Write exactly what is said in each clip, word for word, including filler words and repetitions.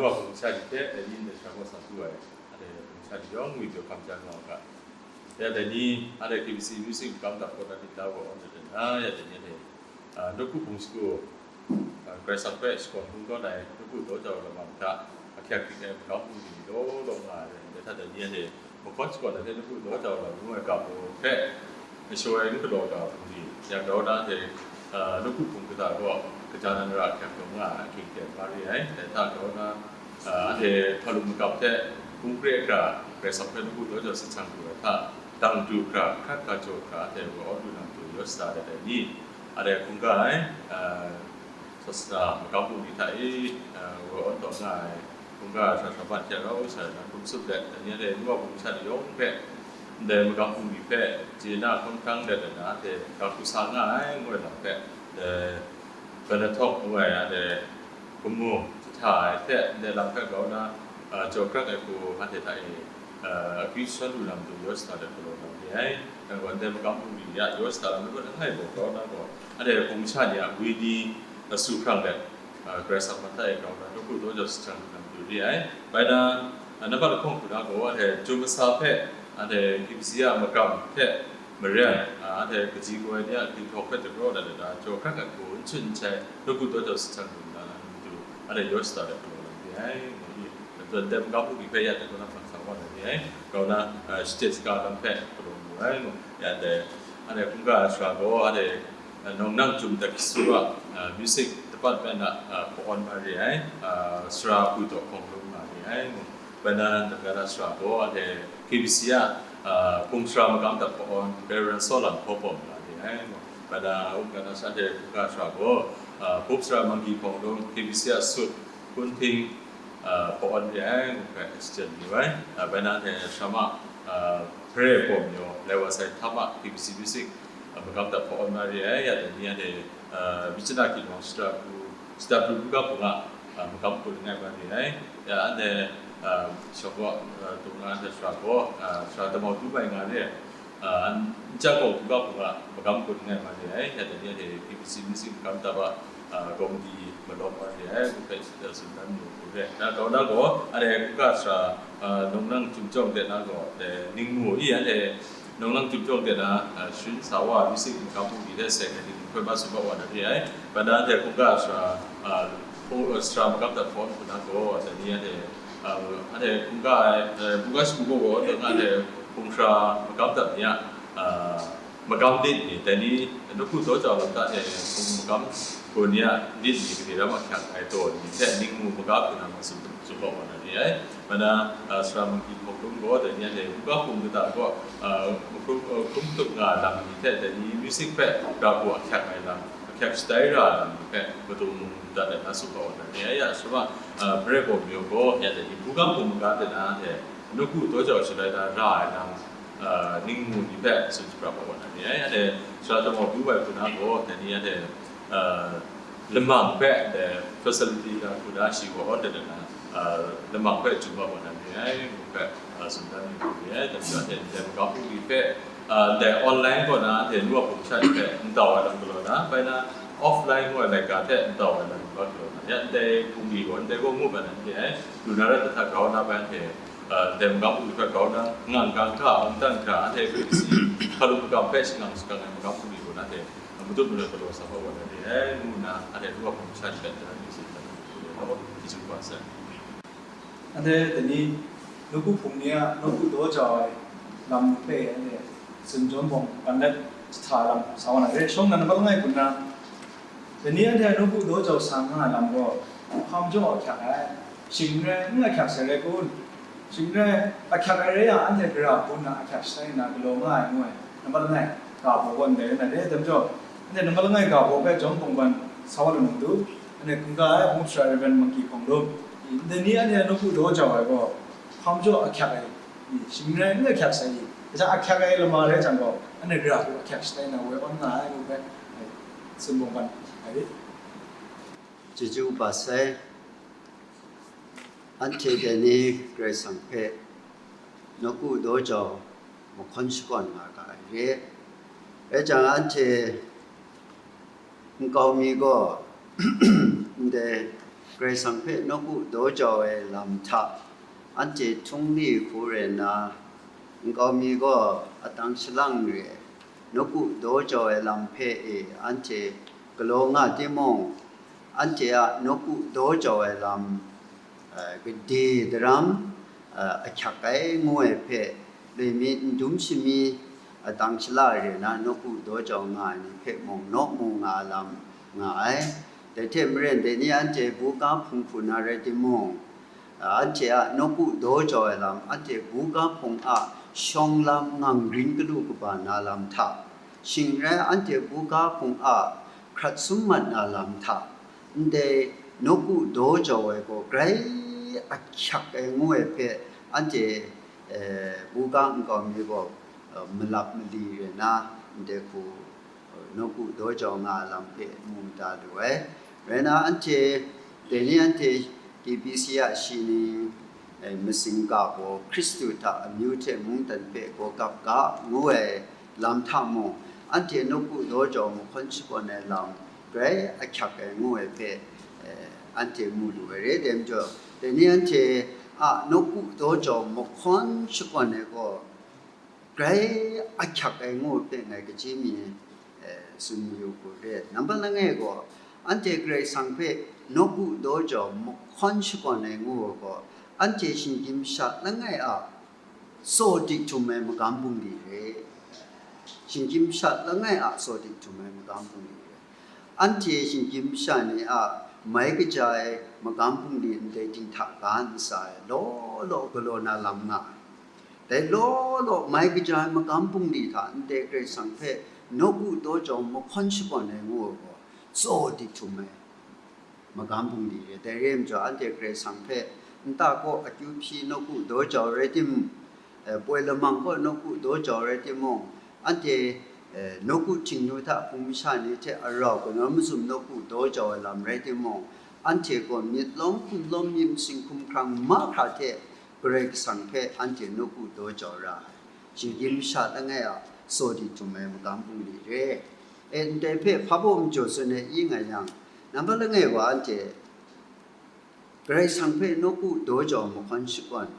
Wa hpung sha ni hte, dai ni ndai sha gaw sa su ai, a dai hpung sha ni yawng ngwi jaw hkam ja nga u ga. Ya dai ni, a dai K B C Music Makam Dap kaw na myit la gaw, a dai na, ya dai ni a dai, a, nawku hpung shagu, a, Karai Kasang hpe shakawn hkungdawn ai, nawku daw jau lamang hta, ahkyak hkrik ai makam hpung ni law law nga ai, dai hta dai ni a dai, Mahkawn shakawn ai hte nawku daw jau lam ngu ai ga maw hpe, shaw ai n galaw ga hpung ni, yang grau na hte, a, nawku hpung kata gaw, kaja nan ra ahkyak taw nga ai ahkying ten ma re ai. Dai hta grau na, a, anhte hpalu makam hte hpung kre hkra, Karai Kasang hpe nawku daw jau sahchang du ai hta, dang du hkra, hkrat ga jaw hkra, anhte wa aw lu na matu yaw sata ai dai ni, a dai hkungga ai, a, Sasana makam bungli hta e, a, wa awn taw nga ai, hkungga sha shaban hte rau sha na hkum tsup let, dai ni a dai nu wa bungli sha ni yawng hpe, ndai makam bungli hpe, chye na hkawng hkrang let let na, dai ga hku sa nga ai, ngu ai lam hpe, dai Banathawk ngu ai, a dai gamu jahta ai hte, ndai lam hpe grau na, a, jaw krak ai hku, anhte hta e, a, akyu shawn lu na matu yaw sata let galaw na re ai. Dai gaw, ndai makam bungli ya yaw sata lam, ngut langai gaw grau na gaw, anhte hpung sha ni a wenyi, a, su hkrang let, a, Karai Kasang man hta e grau na, nawku daw jau sahchang lu na matu re ai. Bai na, a, nambat lahkawng hku na gaw, anhte Chyum Masa hpe, anhte K B C a makam hte maren, a, anhte kaji kaw ai ni a gringhtaw hpe dagraw dat ai, jaw hkrat hkrat hku n chun n shai, nawku daw jau sahchang lu na matu, anhte yaw sata let galaw na re ai, ngu ni, dai makam bungli hpe ya dai kaw na hpang sa wa na re ai, grau na, a, shachyen shaga lam hpe galaw mu ai, ngu, ya dai, anhte hkungga sara gaw, anhte, a, Nawng Nang Chyum Dai Ksu a, a, music department a, a, hpawn ma re ai, a, sara Hpui Daw Hkawng Lum ma re ai, ngu. Bai na, dai na sara gaw, anhte K B C a, a, hpung sara makam dap hpawn, Reverend Saw Lam Hkaw Pawm ma re ai, ngu. Bai na, um, bai na sha hte hkungga sara gaw, a, hpung sara Manggi Hpawng Lum, K B C a sut, Hkun Hting, a, hpawn re ai, ngu hpe shachyen mayu ai. A, bai na, anhte sara ma, a, Hpare Pawm Yaw, Lai Wa Sai Htam a, K B C Music, a, makam dap hpawn ma re ai, ya dai ni anhte, a, Myitkyina Hkinawng Shata Pru, Shata Pru Buga Hpung a, a, makam hku langai ma re ai. Ya, anhte, a, shawng gaw, a, dung na anhte sara gaw, a, sara Damau Tu Bai nga re ai. A, n-, n chyang gaw Buga Hpung a makam hku langai ma re ai. Ya dai ni anhte K B C Music makam dap a, a, komiti malawm ma re ai, ngu hpe, a, tsun dan mu hku re. Na grau na gaw, anhte hkungga sara, a, Nawng Nang Chyum Jawng de na gaw, e, Ningmu i anhte Nawng Nang Chyum Jawng de na, a, Shin Sa Wa Music makam bungli hte seng ai ni hpe ma tsun bau wa na re ai. Bai na anhte hkungga sara, a, hpung, a, sara makam dap hpawn hku na gaw, dai ni anhte, a, anhte hkungga ai, a, hkungga shagu gaw gaw, dai na anhte hpung sara makam dap ni a, a, makam lit ni, dai ni nawku daw jau lam hta hte hpung makam gaw ni a lit ni, gade ram ahkyak ai daw ni hte ningmu maga hku na ma tsun, tsun bau wa na re ai. Bai na, a, sara Manggi Hkawng Lum gaw, dai ni anhte Buga Hpung kata gaw, a, hkrum, a, hkrum tup nga lam ni hte, dai ni music hpe gara hku ahkyak ai lam, ahkyak shatai ra ai lam ni hpe madung dat ai na tsun bau wa na re ai. Ya, sara, a, Hpare Pawm Yaw gaw, ya dai ni Buga Hpung maga de na hte nawku daw jau shaloi na ra ai lam, a, ningmu ni hpe tsun shabrap bau wa na re ai. Anhte sara Damau Tu Bai hku na gaw, dai ni anhte, a, lamang hpe, e, facility na hku na shi gaw awn dat na, a, lamang hpe chyum bau wa na re ai, ngu hpe, a, tsun dan ni hku re ai. Dai majaw anhte ndai makam bungli hpe, a, ndai online kaw na anhte nu wa hpung sha ni hpe n tau ai lam galaw na, bai na offline ngu ai laika hte n tau ai lam galaw na, ya ndai bungli gaw, ndai gaw ngu bai na n re ai, lu na rat hta grau na bai anhte, a, ndai makam bungli hpe grau na, ngang gang hkra, hpang dan hkra, anhte hpung si, hpalu makam hpe shangang shagang ai makam bungli gaw na hte, a, matut maloi galaw sa hkawk wa na re ai, ngu nna, anhte nu wa hpung sha ni hpe tara mi tsun dan ai hku re ai, chyeju kaba sai. Anhte dai ni, nawku hpung ni a nawku daw jau ai lam hpe anhte tsun jawm bawng, ban let jahta lam sa wa na re, shawng nnan nambat langai hku nna, dai ni anhte nawku daw jau sa nga ai lam gaw, hpa majaw ahkyak ai, shing n rai, n ahkyak sai rai kun? Shing n rai, ahkyak ai rai yang, anhte gara hku nna ahkyak shatai nna galaw nga ai ngu ai, nambat langai ga baw gaw ndai rai na re, dai majaw, anhte nambat langai ga baw hpe jawm bawng ban sa wa lu na matu, anhte hkungga ai Hpung Sara Rev. Manggi Hkawng Lum, ndai ni anhte nawku daw jau ai gaw, hpa majaw ahkyak ai, i, shing n rai, n ahkyak sai i, kaja ahkyak ai lama rai jang gaw, anhte gara hku ahkyak shatai na woi awn nga ai ngu hpe, ai, tsun bawng ban ai rit. Chyeju kaba sai, anhte dai ni Karai Kasang hpe nawku daw jau mahkawn shakawn nga ga ai re. Rai jang, anhte nkau mi gaw ndai Karai Kasang hpe nawku daw jau ai lam hta, anhte htung li hku rai nna, nkau mi gaw atang shalang re ai, nawku daw jau ai lam hpe e anhte galaw nga timung, anhte a nawku daw jau ai lam, eh, gade daram, eh, ahkyak ai ngu ai hpe, loi mi n dum shami, atang shala re na nawku daw jau nga ai ni hpe mung naw mu nga lam nga ai. Dai hte maren, dai ni anhte buga hpung hku na rai timung, anhte a nawku daw jau ai lam, anhte buga hpung a shawng lam ngang rin galu kaba na lam hta, shing rai anhte buga hpung a hkrat sum mat na lam hta, ndai nawku daw jau ai gaw grai ahkyak ai ngu ai hpe, anhte, eh, buga nkau mi gaw, eh, malap mali rai na, ndai hku, eh, nawku daw jau nga ai lam hpe mu mada lu ai. Rai na, anhte dai ni anhte T B C a shi ni, eh, masing ga gaw Hkristu hta amyu hte mungdan hpe gaw gap ga ngu ai lam hta mung, anhte nawku daw jau mahkawn shakawn ai lam grai ahkyak ai ngu ai hpe, eh, anhte mu lu ai re. Dai majaw, dai ni anhte a nawku daw jau mahkawn shakawn ai gaw grai ahkyak ai ngu ai hpe ngai kaji mi, eh, tsun mayu hku re. Nambat langai gaw, anhte Karai Kasang hpe nawku daw jau mahkawn shakawn ai ngu ai gaw, anhte shinggyim sha langai a tsaw dik htum ai magam bungli re. Shinggyim sha langai a tsaw dik htum ai magam bungli re. Anhte shinggyim sha ni a mai kaja ai magam bungli ndai dinghta ga ntsa e law law galaw na lam nga ai. Dai law law mai kaja ai magam bungli hta ndai Karai Kasang hpe nawku daw jau mahkawn shakawn ai ngu ai gaw, tsaw dik htum ai magam bungli re. Dai re ai majaw, anhte Karai Kasang hpe nta kaw akyu hpyi nawku daw jau rai tim, eh, poi lamang kaw nawku daw jau rai timung, anhte, eh, nawku htingnu hta hpung masha ni hte arau kanawn mazum nawku daw jau ai lam rai timung, anhte gaw myit lawm hkum lawm myit masing hkum hkrang mahkra hte Karai Kasang hpe anhte nawku daw jau ra ai. Shinggyim sha langai a tsaw di htum ai magam bungli re. E, ndai hpe hpa baw majaw tsun ai i nga yang, nambat langai wa anhte Karai Kasang hpe nawku daw jau mahkawn shakawn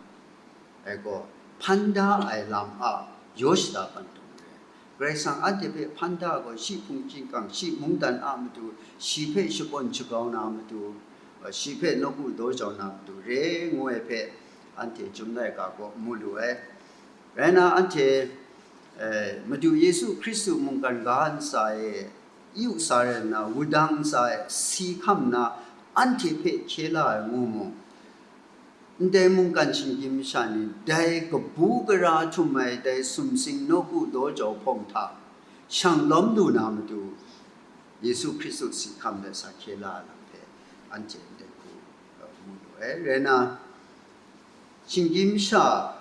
ai gaw, hpan da ai lam a yaw shada pan tawn re. Karai Kasang anhte hpe hpan da ai gaw, shi hpung chyingkang, shi mungdan a matu, shi hpe shakawn shakau na matu, shi hpe nawku daw jau na matu re ngu ai hpe, anhte Chyum laika gaw mu lu ai. Rai nna, anhte, eh, Madu Yesu Hkristu mungkan ga ntsa e, yu sa rai nna, wudang ntsa e si hkam nna, anhte hpe hkye la ai ngu mu. Ndai mungkan shinggyim masha ni dai kabu gara htum ai dai sumsing nawku daw jau hpawng hta shang lawm lu na matu, Yesu Hkristu si hkam let sa hkye la ai lam hpe anhte ndai hku, uh, mu lu ai. Rai nna, shinggyim masha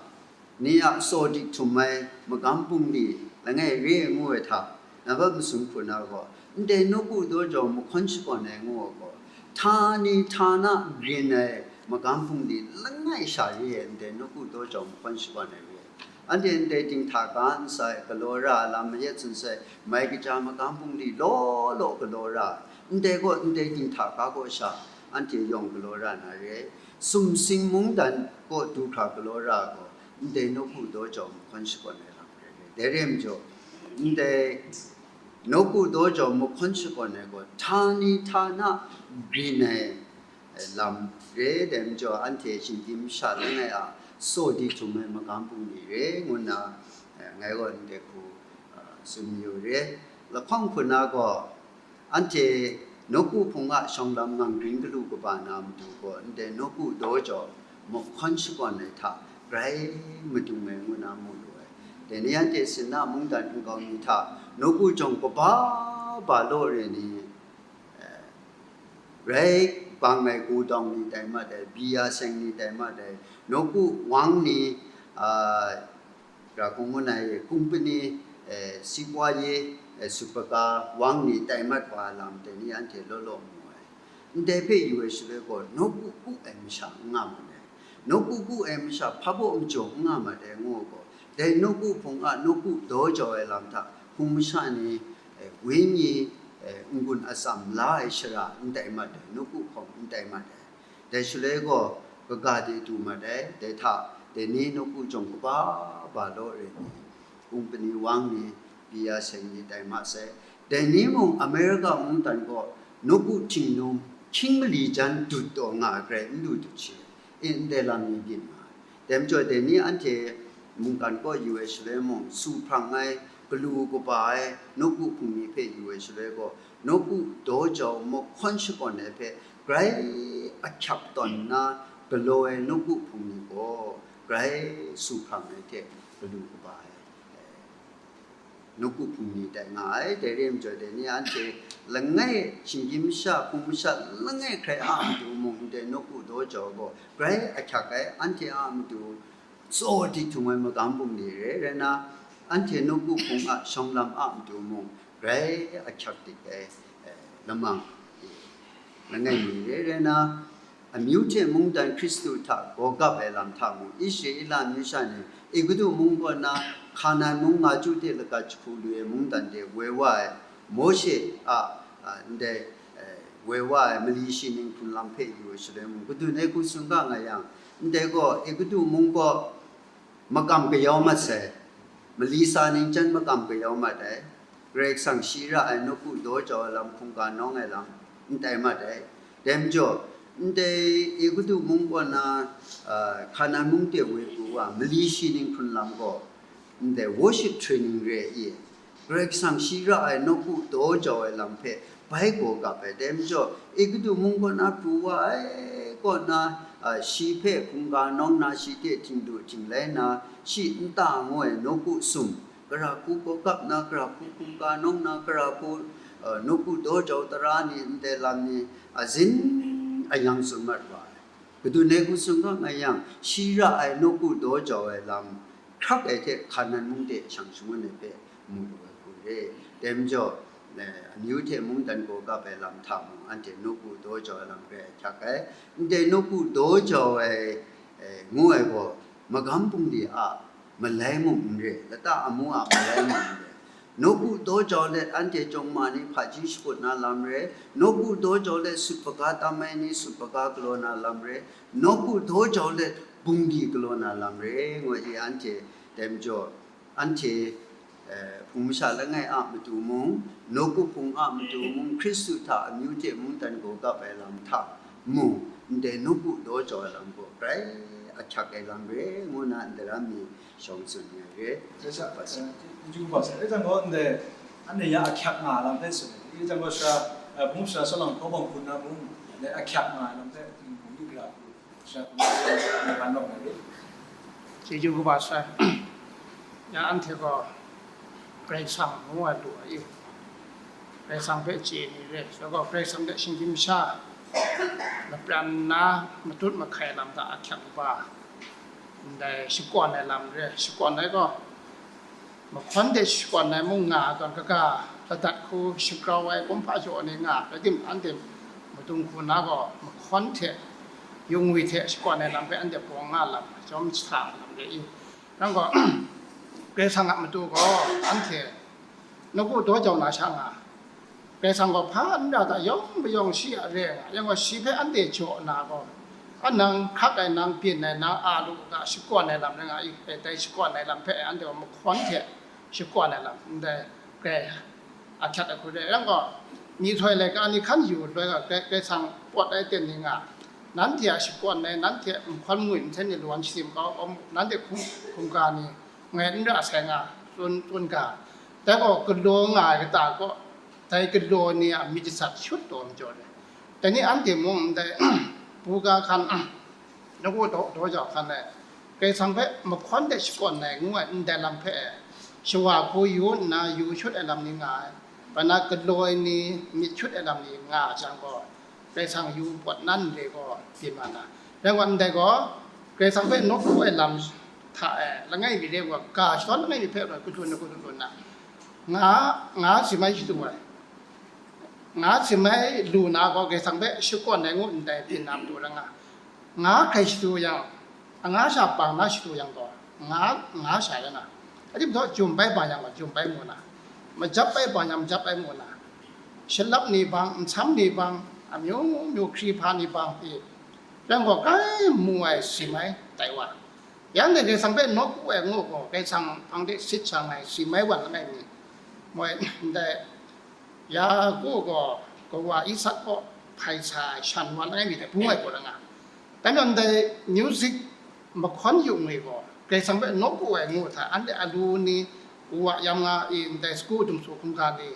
ni a tsaw dik htum ai magam bungli langai re ai ngu ai hta, nambat masum hku na gaw, ndai nawku daw jau mahkawn shakawn ai ngu ai gaw, htani htana rin ai magam bungli langai sha re ai, ndai nawku daw jau mahkawn shakawn ai re ai. Anhte ndai dinghta ga ntsa e galaw ra ai lam mayat tsun sai, mai kaja magam bungli law law galaw ra ai. Ndai gaw ndai dinghta ga kaw sha anhte yawng galaw ra na re ai. Sumsing mungdan kaw du hkra galaw ra ai gaw, ndai nawku daw jau mahkawn shakawn ai lam rai re. Dai re ai majaw, ndai nawku daw jau mahkawn shakawn ai gaw, htani htana rin ai lam re. Dai majaw, anhte shinggyim masha langai a tsaw di htum ai magam bungli re ngu nna, eh, ngai gaw ndai hku, ah, tsun mayu re. Lahkawng hku na gaw, anhte nawku hpung a shawng lam ngang rin galu kaba na matu gaw, ndai nawku daw jau mahkawn shakawn ai hta grai madung ai ngu na mu lu ai. Dai ni anhte Sinna mungdan nkau mi hta nawku jawng kaba ba law re ni, eh, rai bang ai gudawng ni tai mat ai, biya seng ni tai mat ai, nawku wang ni, ah, ra hkung ngun ai kumpani, eh, sipwa ye, eh, supaka wang ni tai mat wa lam dai ni anhte law law mu ai. Ndai hpe yu ai shaloi gaw, nawku ku ai masha n nga mat ai. Nawku ku ai masha hpa baw majaw n nga mat ai ngu ai gaw, dai nawku hpung a nawku daw jau ai lam hta hpung masha ni, eh, wenyi, eh, n-gun atsam la ai shara n tai mat ai, nawku hpawng n tai mat ai. Dai shaloi gaw kaga de du mat ai, dai hta dai ni nawku jawng kaba ba law re ni, kungpani wang ni, pyi ya seng ni tai ma sai. Dai ni mung America mungdan gaw nawku htingnung hkying mali jan dut taw nga ai hkrai n du dut shi, e, ndai lam ni byin nga ai. Dai majaw, dai ni anhte mungkan kaw yu ai shaloi mung, su hprang ai, galu kaba ai nawku hpung ni hpe yu ai shaloi gaw, nawku daw jau mahkawn shakawn ai hpe grai ahkyak tawn nna galaw ai nawku hpung ni gaw, grai su hprang ai hte galu kaba ai, eh, nawku hpung ni tai nga ai. Dai re ai majaw, dai ni anhte langai, shinggyim masha, hpung masha langai hkrai a matu mung, ndai nawku daw jau gaw grai ahkyak ai. Anhte a matu tsaw di htung ai magam bungli re ai na, anhte nawku hpung a shawng lam a matu mung grai ahkyak dik ai, eh, lamang, eh, langai mi re ai na, amyu hte mungdan Hkristu hta gaw gap ai lam hta mung, Israela amyu sha ni Egutu mung kaw na Hkanan mung nga chyu hte lagat jahku lu ai mungdan de woi wa ai, Mawshe a, a, ndai, eh, woi wa ai mali shi ning hkrun lam hpe yu ai shaloi mung, kadun ai hku tsun ga nga yang, ndai gaw Egutu mung kaw makam kayau mat sai, mali sa ning jan makam kayau mat ai, Karai Kasang shi ra ai nawku daw jau ai lam hkungga nawng ai lam n tai mat ai. Dai majaw, ndai Egutu mung kaw na, ah, Hkanan mung de woi pru wa mali shi ning hkrun lam gaw, ndai worship training re ai i, Karai Kasang shi ra ai nawku daw jau ai lam hpe bai gaw gap ai. Dai majaw, Egutu mung kaw na pru wa ai kaw na, a, shi hpe hkungga nawng na, shi hte htingdu htinglai na, shi nta ngu ai nawku sum, gara hku gaw gap na, gara hku hkungga nawng na, gara hku, a, nawku daw jau tara ni, ndai lam ni, a, zin a yang tsun mat wa ai. Kadun ai hku tsun ga nga yang, shi ra ai nawku daw jau ai lam hkrak ai hte Hkanan mung de shang shangun ai hpe mu lu ai hku re. Dai majaw, eh, amyu hte mungdan gaw gap ai lam hta mung, anhte nawku daw jau ai lam grai ahkyak ai. Ndai nawku daw jau ai, eh, ngu ai gaw, magam bungli a malai mung n re, lata amu a malai mung n re. Nawku daw jau let anhte chyawm ma ni hpaji shakut na lam re, nawku daw jau let sut hpaga tam ai ni sut hpaga galaw na lam re, nawku daw jau let bungli galaw na lam re, ngu i anhte dai majaw, anhte, eh, hpung masha langai a matu mung, nawku hpung a matu mung, Hkristu hta amyu hte mungdan gaw gap ai lam hta mung, ndai nawku daw jau ai lam gaw grai ahkyak ai lam re, ngu na ndaram mi shawng tsun ya re. Dai sha, eh, Chyeju kaba sai, dai jang gaw ndai, anhte ya ahkyak nga ai lam hpe tsun ai. Dai jang gaw sara, eh, hpung sara Sawlang hkaw bawng hpun na mung, ndai ahkyak nga ai lam hpe, mm, bungli gara hku, sara hpung sara hpung na ban lawm ai re. Chyeju kaba sai. Ya anhte gaw Karai Kasang ngu ai lu ai i, Karai Kasang hpe chye ni re, shaloi gaw Karai Kasang hte shinggyim sha lapran nna matut mahkai lam hta ahkyak kaba, ndai shakawn ai lam re, shakawn ai gaw, mahkawn de shakawn ai mung nga ai tawn kaga, ladat hku shagrau ai kumhpa jaw ni nga ai, rai timung, anhte madung hku na gaw, mahkawn hte, yungwi hte shakawn ai lam hpe anhte bawng nga lam, jawm sa lam re i, yang gaw, Karai Kasang a matu gaw, anhte nawku daw jau na sha nga, Karai Kasang gaw hpa n ra ta, yawng mayawng shi a re nga, yang gaw shi hpe anhte jaw na gaw, a nang hkrak ai, nang byin ai, nang a lu ga, shakawn ai lam rai nga i, dai shakawn ai lam hpe anhte gaw mahkawn hte shakawn ai lam, ndai grai ahkyak ai hku re, yang gaw, myihtoi laika ni hkan yu loi ga, Karai, Karai Kasang pawt ai ten ni nga, nanhte a shakawn ai, nanhte nhkawn mwi nhten ni lawan shadim kau, nanhte hkum, hkum ga ni, ngai n ra sai nga, tsun, tsun ga, dai gaw galaw nga ai kata gaw, dai galaw ni a myit jasat shut taw majaw re. Dai ni anhte mung ndai, buga hkan, nawku daw, daw jau hkan ai, Karai Kasang hpe mahkawn de shakawn ai ngu ai ndai lam hpe, shawa hku yu nna yu shut ai lam ni nga ai, bai na galaw ai ni myit shut ai lam ni nga ai jang gaw, Karai Kasang yu pawt nan re gaw byin wa na. Rai wa ndai gaw, Karai Kasang hpe nawku ai lam hta e, langai mi re wa, ga shadawn langai mi hpe rau kadun ai hku dun dun na, nga, nga si mai shadu ai, nga si mai lu na gaw, Karai Kasang hpe shakawn ai ngu ndai byin na matu ra nga. Nga hkrai shadu yang, anga sha bang na shadu yang gaw, nga, nga sha rai na. A jim taw, jum bai bang yang gaw, jum bai mu na. Majap bai bang yang, majap bai mu na. Shalap ni bang, nsam ni bang, amyu myu hkri hpa ni bang pyi, Yang gaw kai mu ai si mai tai wa, yang dai Karai Kasang hpe nawku ai ngu gaw, Karai Kasang hpang de sit shang ai si mai wan langai mi, moi, ndai Yaku gaw kawa Isak kaw hpai sa ai shan wan langai mi hte bung ai gaw langa, dai majaw ndai music mahkawn yu ngwi gaw, Karai Kasang hpe nawku ai ngu hta, anhte alu ni, u a yam nga i, ndai sagu dumsu hkungga ni,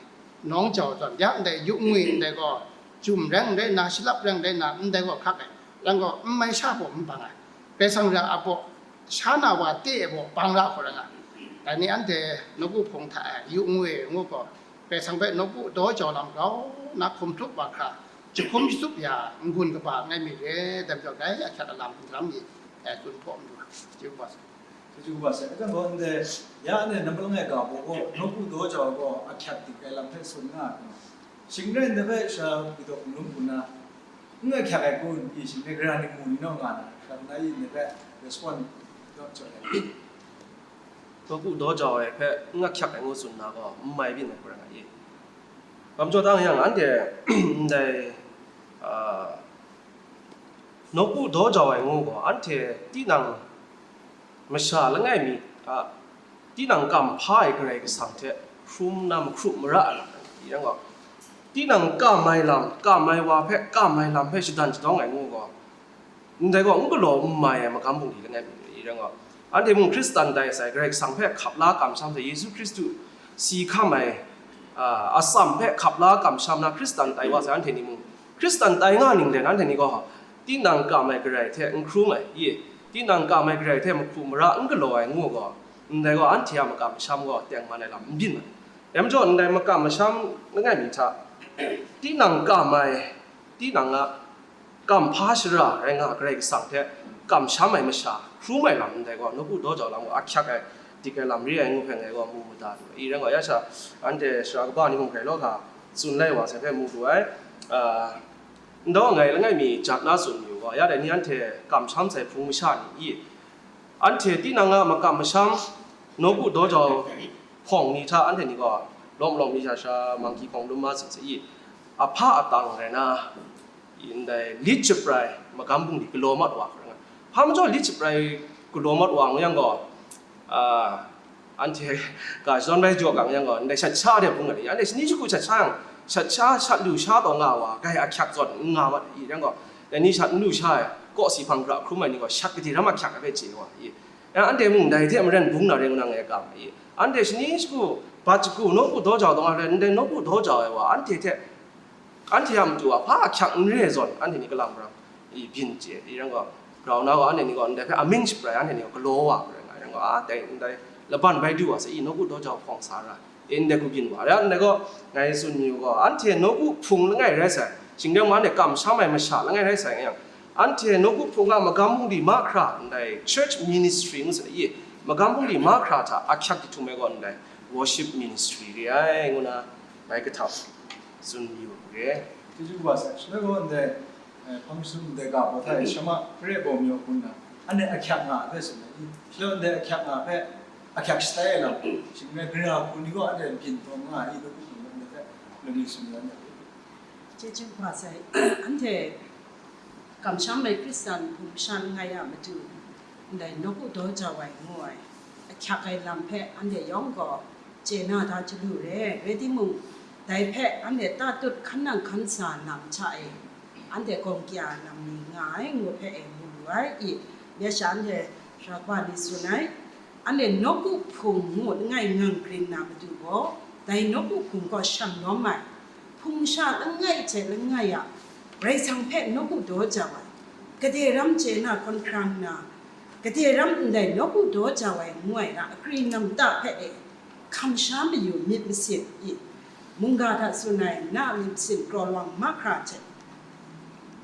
nawng jau zawn, ya ndai yu ngwi ndai gaw, jum reng rai nna, shalap reng rai nna, ndai gaw hkrak ai. Yang gaw, n mai sha baw n bang ai. Karai Kasang ra a baw, sha na wa te ai baw bang ra hkau ra nga. Dai ni anhte nawku hpung hta e yu ngwi ngu gaw, Karai Kasang hpe nawku daw jau lam grau na hkum hkrup wa hkra, jahkum jatsup ya n-gun kaba ngai mi re, dai majaw dai ahkyak alam n ram mi, e, tsun hpaw n du, chyeju kaba sai. Chyeju kaba sai. Ajan gaw ndai, ya anhte nampat langai ga baw gaw, nawku daw jau gaw ahkyak dik ai lam hpe tsun nga ai. Shing rai ndai hpe sha Pawlu hpung lum hku na, n ahkyak ai kun i, shing rai gara ni mu ni naw nga na, sha na i ndai hpe respond dawt jaw ai. Nawku daw jau ai hpe n ahkyak ai ngu tsun na gaw, n mai byin ai hku rai nga i. Gam jaw tang yang, anhte ndai, a, nawku daw jau ai ngu gaw, anhte tinang masha langai mi a, tinang kam hpa ai Karai Kasang hte hkrum na mahkru mara ai lam rai, yang gaw, tinang kam ai lam, kam ai wa hpe kam ai lam hpe shadan shadawng ai ngu gaw, ndai gaw n galaw n mai ai magam bungli langai mi, yang gaw, anhte mung Hkristan tai sai, Karai Kasang hpe hkap la kamsham sai, Yesu Hkristu si hkam ai, a, atsam hpe hkap la kamsham na Hkristan tai wa sai, anhte ni mung Hkristan tai nga ning de, nanhte ni gaw tinang kam ai Karai hte n hkrum ai, i, tinang kam ai Karai hte mahku mara n galaw ai ngu gaw, ndai gaw anhte a makam masham gaw tengman ai lam n byin ai. Dai majaw, ndai makam masham langai mi hta, tinang kam ai, tinang a kam hpa shara rai nga Karai Kasang hte kamsham ai masha hkrum ai lam ndai gaw, nawku daw jau lam gaw ahkyak ai, dik ai lam re ai ngu hpe ngai gaw mu mada lu ai. I rai gaw, ya sha, anhte sara kaba ni mung grai law hka tsun lai wa sai hpe mu lu ai. A, Ndau ngai langai mi jat na tsun mayu gaw, ya dai ni anhte kamsham sai hpung masha ni i, anhte tinang a makam masham, nawku daw jau hpawng ni hta anhte ni gaw lawm lawm ni sha sha mangki hpawng lum ma tsun sai i, ahpa atang rai na, ndai lit shabrai magam bungli galaw mat wa hkra nga. Hpa majaw lit shabrai galaw mat wa ngu yang gaw, a, anhte ga shadawn bai jaw gang yang gaw, ndai shat sha de bung ai, anhte shani shagu shat sha yang, shat sha, shat lu sha taw nga wa, gai ahkyak zawn n nga mat i, yang gaw, dai ni shat n lu sha ai, kawsi hpang hkra hkrum ai ni gaw, shat gade ram ahkyak ai hpe chye wa i, yang anhte mung dai hte maren bung na re ngu na ngai ga ma i, anhte shani shagu, bat shagu, nawku daw jau taw nga re, ndai nawku daw jau ai wa, anhte hte, anhte a matu a hpa ahkyak n re ai zawn, anhte ni kalam ram i byin chye i, yang gaw, grau na gaw, anhte ni gaw ndai hpe amying shabrai, anhte ni gaw galaw wa ai rai nga, yang gaw, a, dai ndai laban bai du wa sai i, nawku daw jau hpawng sa ra, e, ndai hku byin wa ai, ndai gaw, ngai tsun mayu gaw, anhte nawku hpung langai rai sai, shingdeng wa anhte kamsham ai masha langai rai sai, yang, anhte nawku hpung a magam bungli mahkra, ndai church ministry ngu sai i, magam bungli mahkra hta ahkyak jahtum ai gaw, ndai worship ministry re ai, ngu na, bai kahtau tsun yu re. Chyeju kaba sai, shaloi gaw ndai, eh, hpang jahtum ndai ga baw hta e, shama kare bawm yaw hpun na, anhte ahkyak nga ai hpe tsun ai i? Shaloi ndai ahkyak nga hpe, ahkyak shatai ai lam, shing rai, gara hku ni gaw anhte byin tawn nga ai i, nawku hpung ndai hpe, lung mi tsun ya ndai. Chyeju kaba sai, anhte kamsham ai Hkristan hpung masha langai a matu, ndai nawku daw jau ai ngu ai, ahkyak ai lam hpe anhte yawng gaw chye na da chyalu re, rai timung, dai hpe anhte tatut hkan nang hkan sa lam hta e, anhte gawng kya lam ni nga ai ngu hpe e mu lu ai i, ya sha anhte sara kaba ni tsun ai, anhte nawku hpung ngu langai ngang grin na matu gaw, dai nawku hpung gaw shang lawm ai, hpung masha langai hte langai a, Karai Kasang hpe nawku daw jau ai, gade ram chye na hkawn hkrang nna, gade ram ndai nawku daw jau ai ngu ai ra akring namta hpe e, kamsha mayu myit masin i, mungga hta tsun ai na a myit masin kraw lawang mahkra hte,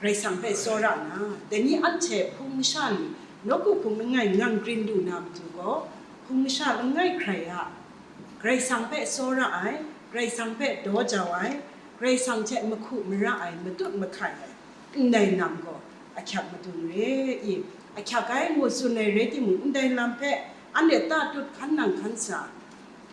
Karai Kasang hpe tsawra nna, dai ni anhte hpung masha ni nawku hpung langai ngang grin lu na matu gaw, hpung masha langai hkrai a, Karai Kasang hpe tsawra ai, Karai Kasang hpe daw jau ai, Karai Kasang hte mahku mara ai, matut mahkai ai, ndai lam gaw ahkyak madung re i, ahkyak ai ngu tsun ai rai timung, ndai lam hpe anhte tatut hkan nang hkan sa,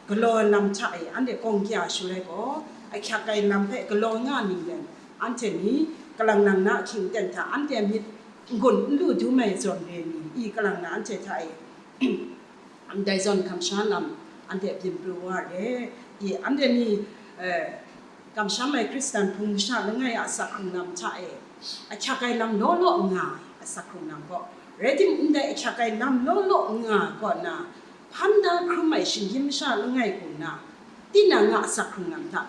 galaw lam hta e anhte gawng kya shaloi gaw, ahkyak ai lam hpe galaw nga ning len, anhte ni kalang nang na ahkying ten hta anhte a myit n-gun n lu dum ai zawn re ni, i kalang na anhte hta e, ndai zawn kamsham lam anhte byin pru wa re, i anhte ni, eh, kamsham ai Hkristan hpung masha langai a asak hkrung lam hta e, ahkyak ai lam law law nga ai asak hkrung lam gaw, rai timung, ndai ahkyak ai lam law law nga ai kaw na, hpan da hkrum ai shinggyim masha langai hku na, tinang a asak hkrung lam hta,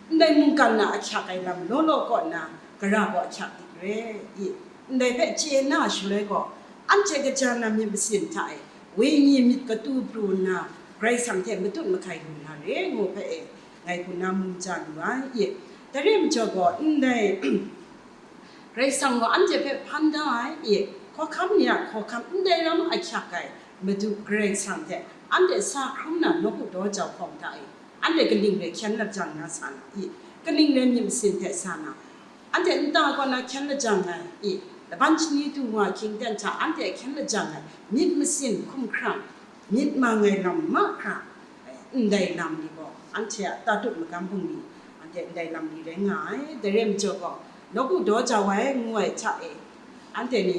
ndai mungkan na ahkyak ai lam law law kaw na, gara gaw ahkyak dik re i, ndai hpe chye na shaloi gaw, anhte kaja na myit masin hta e, wenyi myit katu pru nna, Karai Kasang hte matut mahkai lu na re, ngu hpe e, ngai hku na mu ja lu ai i. Dai re majaw gaw, ndai Karai Kasang gaw anhte hpe hpan da ai i, hkawhkam ni a hkawhkam ndai ram ahkyak ai Madu Karai Kasang hte anhte sa hkrum na nawku daw jau hkawng hta e, anhte kaning rai hkyen lajang na sa na i, kaning rai myit masin hte sa na, anhte nta kaw na hkyen lajang ai i, laban shani du wa hkying ten hta anhte hkyen lajang ai myit masin hkumhkrang, myit mang ai lam mahkra, ndai lam ni gaw, anhte a tatut magam bungli, anhte ndai lam ni rai nga ai. Dai re majaw gaw, nawku daw jau ai ngu ai hta e, anhte ni,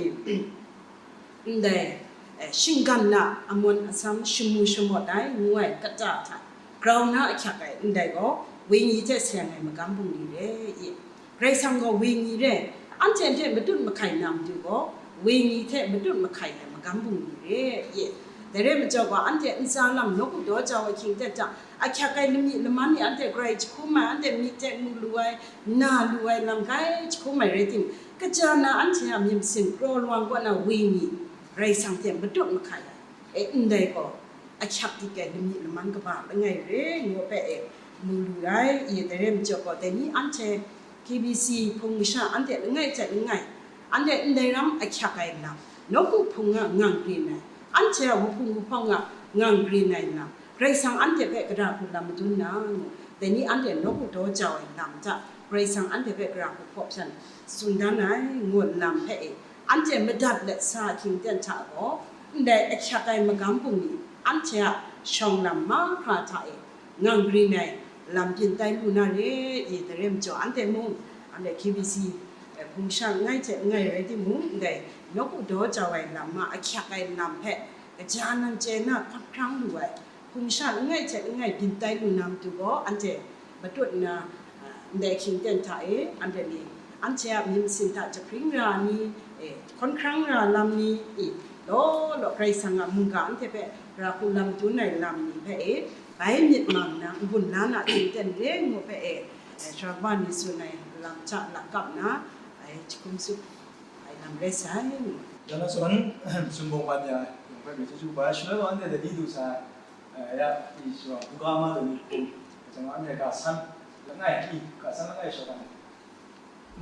ndai, eh, shinggan na amun asam shamu shamawt ai ngu ai kata hta grau na ahkyak ai ndai gaw, wenyi hte seng ai magam bungli re i. Karai Kasang gaw wenyi re, anhte hte matut mahkai na matu gaw, wenyi hte matut mahkai ai magam bungli re i. Dai re majaw gaw, anhte ntsa lam nawku daw jau ai hkying ten hta, ahkyak ai lamyi laman ni anhte grai jahkum ai, anhte myit hte mu lu ai, na lu ai lam grai jahkum ai rai timung, kaja na anhte a myit masin kraw lawang kaw na wenyi, Karai Kasang hte matut mahkai ai, e, ndai gaw, ahkyak dik ai lamyi laman kaba langai re, ngu hpe e, mu lu ai, i, dai re majaw gaw, dai ni anhte K B C hpung masha anhte langai hte langai, anhte ndai ram ahkyak ai lam, nawku hpung a ngang grin ai, anhte a wuhpung wuhpawng a ngang grin ai lam, Karai Kasang anhte hpe gara hku lam madun na, ngu, dai ni anhte nawku daw jau ai lam hta, Karai Kasang anhte hpe gara hku hpaw hpyan tsun dan ai, ngu lam hpe e, anhte madat let sa ahkying ten hta gaw, ndai ahkyak ai magam bungli, anhte a shawng lam mahkra hta e, ngang grin ai lam byin tai lu na re i, dai re majaw, anhte mung, anhte K B C, eh, hpung sha langai hte langai rai timung, ndai nawku daw jau ai lam ma ahkyak ai lam hpe, kaja nan chye na hkap hkrang lu ai, hpung sha langai hte langai byin tai lu na matu gaw, anhte matut nna, ah, ndai ahkying ten hta e, anhte ni, anhte a myit masin hta jahpring ra ni, e, hkawn hkrang ra lam ni, i, law law Karai Kasang a mungga anhte hpe gara hku lam dun ai lam ni hpe e, bai myit mang nna n-gun la na hte ten re ngu hpe e, e, sara kaba ni tsun ai lam hta lakap nna, e, jahkum tsup ai lam rai sai. Yawna tsun, tsun bawng ban ya, yawng hpe myi chyeju bai, shaloi wa anhte dai di du sai. Eh, ya, i shuwa, buga ma dai ni hkum, kacang anhte ga san langai, i, ga san langai shawng ai.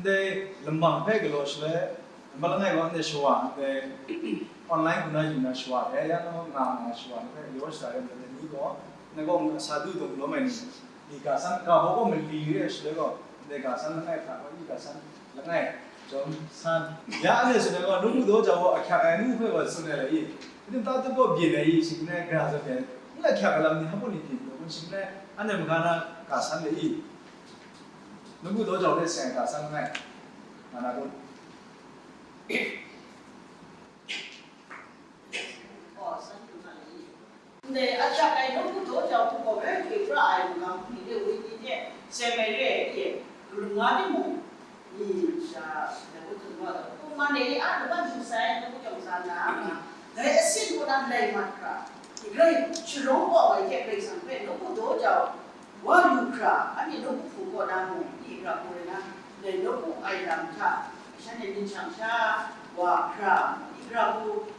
Ndai lambang hpe galaw shaloi, lambang langai gaw anhte shawa, ndai online hku na yu na shawa, ya, ya, no, nga, nga shawa, ni hpe galaw shaloi, ndai ni gaw, ndai gaw, sa du dum lawm ai ni, i ga san, ga hpaw gaw mali re ai shaloi gaw, ndai ga san langai hta gaw, i ga san, langai, jawm san. Ya anhte tsun ai gaw, nawku daw jau gaw ahkyak ai ngu hpe gaw tsun ai le i? Ning ta tut gaw byin ai i? Shing n rai, gara zawn byin ai. N ahkyak ai lam ni hpa ni byin gaw, shing n rai, anhte maga na ga san le i? Nawku daw jau hte seng ai ga san langai, nga na kun? Ndai ahkyak ai nawku daw jau hku gaw, rai hkoi pra ai magam hku ni de, wenyi hte seng ai re ai e, kalu nga timung, i, sha, lagu hkun wa gaw, hpung man e, a, laban hpung sai, nawku jau sa na, nga, dai asin kaw na lai mat hkra, grai sharawng kau ai hte Karai Kasang hpe nawku daw jau wa lu hkra, anhte nawku hpung kaw na mung, i, gara hku rai na, dai nawku ai lam hta, shanhte ning shang sha wa hkra, i, gara hku,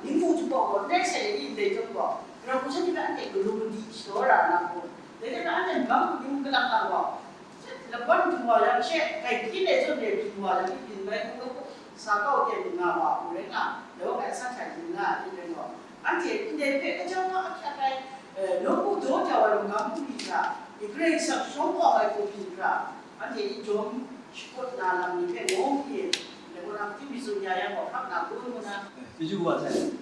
Ning mu jupawk gaw, ndai sai ni ndai jawng gaw, Karai Kasang ni anhte galum di shaw ra na gaw, dai hte anhte bang ning galang na gaw, laban du wa yang she, kai hpyi le zawn le du wa yang, byin bai hku, sa kau ten nga wa hku rai nga, dai wa ngai san hta yin nga, yin rai gaw, anhte ndai hpe kaja wa ahkyak ai, eh, nawku daw jau ai magam hku ni hta, Karai Kasang shawng kau ai hku byin hkra, anhte ni jawm shakut na lam ni hpe nawng pyi, ndai gaw na hpyi mi tsun ya yang gaw, hkrak na gun ngu na. Chyeju wa sai.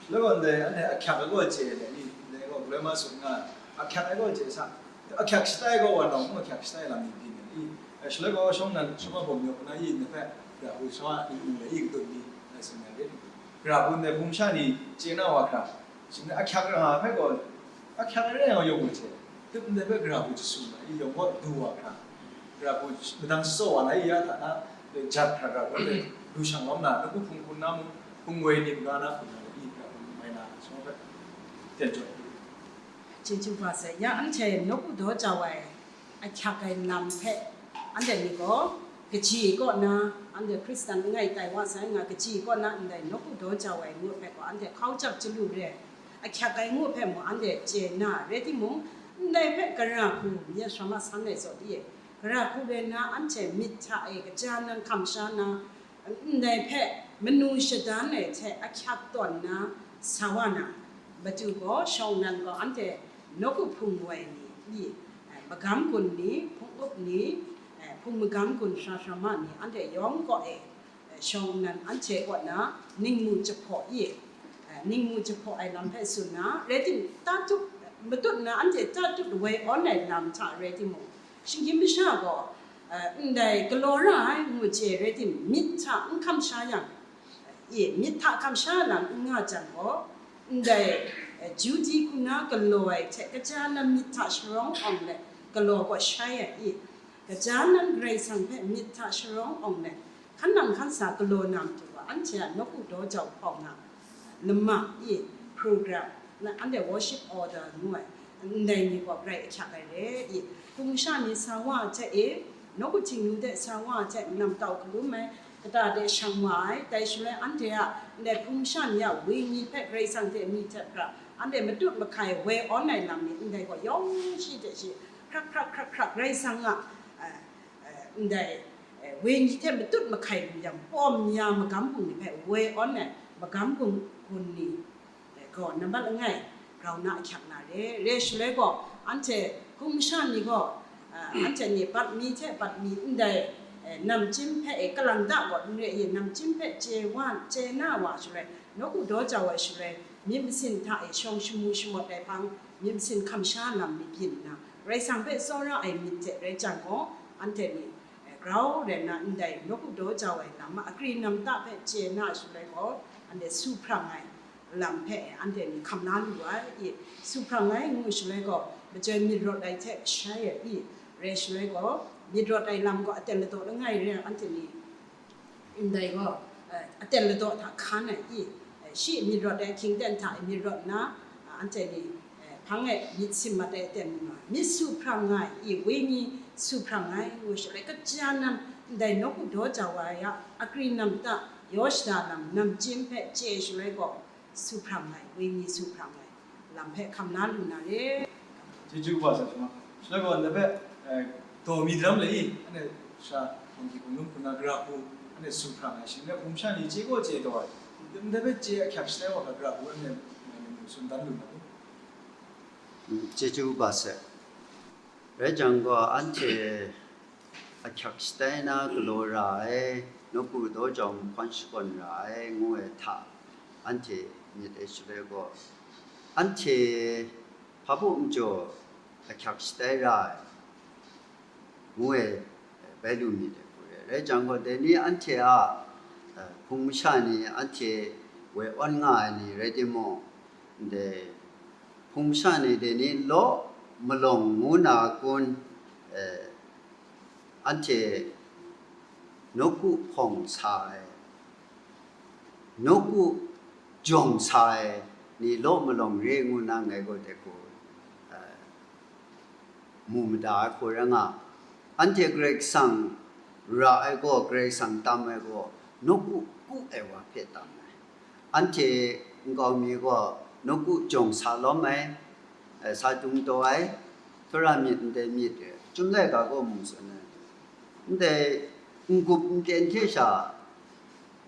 Shaloi gaw ndai anhte ahkyak ai gaw chye ai ni, ndai gaw galoi ma tsun nga, ahkyak ai gaw chye sa, ahkyak shatai gaw wa nawng n ahkyak shatai lam ni byin ai ni, shaloi gaw shawng nnan shawng bawm ni hku na i, ndai hpe, Gara hku shawa ning mung le i katut ni, ngai tsun ai re. Gara hku ndai hpung sha ni chye na wa hkra, shing ahkyak ra nga hpe gaw, ahkyak ai rai nga yawng hte, tup ndai hpe gara hku jasum ai i yawng gaw du wa hkra, gara hku madang shasaw wa na i ya hta na, jat hkra gara hku le, du shang lawm na, nawku hpung hpun na mung, hpung woi ni maga na hpun na le i gara hku mai na, shawa hpe, ten jaw. Chyeju wa sai, ya anhte nawku daw jau ai ahkyak ai lam hpe, anhte ni gaw kaji kaw na, anhte Hkristan langai tai wa sai nga, kaji kaw na ndai nawku daw jau ai ngu hpe gaw, anhte hkau jap chyalu re, ahkyak ai ngu hpe mung anhte chye na, rai timung, ndai hpe gara hku myit sharam a san ai zawn e, gara hku rai nna, anhte myit hta e kaja nan hkam sha na, ndai hpe manu shadan ai hte ahkyak tawn na sa wa na, matu gaw, shawng nnan gaw anhte nawku hpung woi ni, i, eh, magam gun ni, hpung up ni, eh, hpung magam gun sara sara ma ni, anhte yawng kaw e, eh, shawng nnan anhte kaw na ningmu jahpaw i, eh, ningmu jahpaw ai lam hpe tsun na, rai tim, ta tup, matut na anhte ta tut woi awn ai lam hta rai timung, shinggyim masha gaw, eh, ndai galaw ra ai ngu chye rai tim, myit hta n hkam sha yang, i, myit hta hkam sha lam n nga jang gaw, ndai, eh, Judi hku na galaw ai hte kaja nan myit hta sharawng awng let galaw gaw shai ai i, kaja nan Karai Kasang hpe myit hta sharawng awng let, hkan nang hkan sa galaw na matu gaw, anhte a nawku daw jau hpawng a lama i, program, na anhte worship order ngu ai, ndai ni gaw grai ahkyak ai re i, hpung sha ni sa wa ai hte e, nawku Htingnu de sa wa ai hte nam tau galum ai, kata de shang wa ai, dai shaloi anhte a ndai hpung sha ni a wenyi hpe Karai Kasang hte myi hte hkra, anhte matut mahkai woi awn ai lam ni ndai gaw yawng shi hte shi, hkrak hkrak hkrak hkrak Karai Kasang a, eh, eh, ndai, eh, wenyi hte matut mahkai lu yang, pawm ya magam gun ni hpe woi awn ai magam gun, gun ni, eh, gaw nambat langai grau na ahkyak na re. Re shaloi gaw, anhte hpung masha ni gaw, ah, anhte ni bat mi hte bat mi ndai, eh, namchyim hpe, eh, kalang da gaw n re i, namchyim hpe chye wa, chye na wa shaloi, nawku daw jau ai shaloi, myit masin hta e shawng shamu shamawt ai hpang, myit masin hkam sha lam ni byin nna, Karai Kasang hpe tsawra ai myit hte rai jang gaw, anhte ni, eh, grau rai nna ndai nawku daw jau ai lam a akri namta hpe chye na shaloi gaw, anhte su hprang ai lam hpe anhte ni hkam la lu ai i, su hprang ai ngu shaloi gaw, majoi myit rawt ai hte shai ai i, rai shaloi gaw, myit rawt ai lam gaw aten ladaw langai re ai anhte ni, ndai gaw, eh, aten ladaw hta hkan ai i, eh, shi myit rawt ai hkying ten hta e myit rawt nna, ah, anhte ni, eh, hpang e myit sim mat ai aten mu nga, myit su hprang nga ai i, wenyi su hprang ai ngu shaloi, kaja nan ndai nawku daw jau ai a akri namta yaw shada lam namchyim hpe chye shaloi gaw, su hprang ai, wenyi su hprang ai lam hpe hkam la lu na re. Chyeju wa sa shama. Shaloi gaw ndai hpe, eh, daw mi daram le i, anhte sha hpang hkying hpang lum hku na gara hku, anhte su hprang ai, shing n rai hpung masha ni chye gaw chye taw ai, ndai hpe chye ahkyak shatai wa hkra gara hku anhte, eh, tsun dan lu na u. Chyeju wa sa. Rai jang gaw, anhte ahkyak shatai na galaw ra ai, nawku daw jau mahkawn shakawn ra ai ngu ai hta, anhte myit ai shaloi gaw, anhte hpa bu majaw ahkyak shatai ra ai ngu ai bai lu myit ai hku re. Rai jang gaw, dai ni anhte a, eh, hpung masha ni anhte woi awn nga ai ni rai timung, ndai hpung masha ni dai ni law malawng ngu na kun, eh, anhte nawku hpawng sa ai, nawku jawng sa ai ni law malawng re ngu na ngai gaw dai hku, eh, mu mada ai hku rai nga. Anhte Karai Kasang ra ai gaw, Karai Kasang tam ai gaw, nawku ku ai wa hpe tam ai. Anhte nkau mi gaw nawku jawng sa lawm ai, eh, sa dung taw ai, tsawra myit ndai myit, eh, Chyum laika gaw mung tsun ai. Ndai n-gup n-ten hte sha,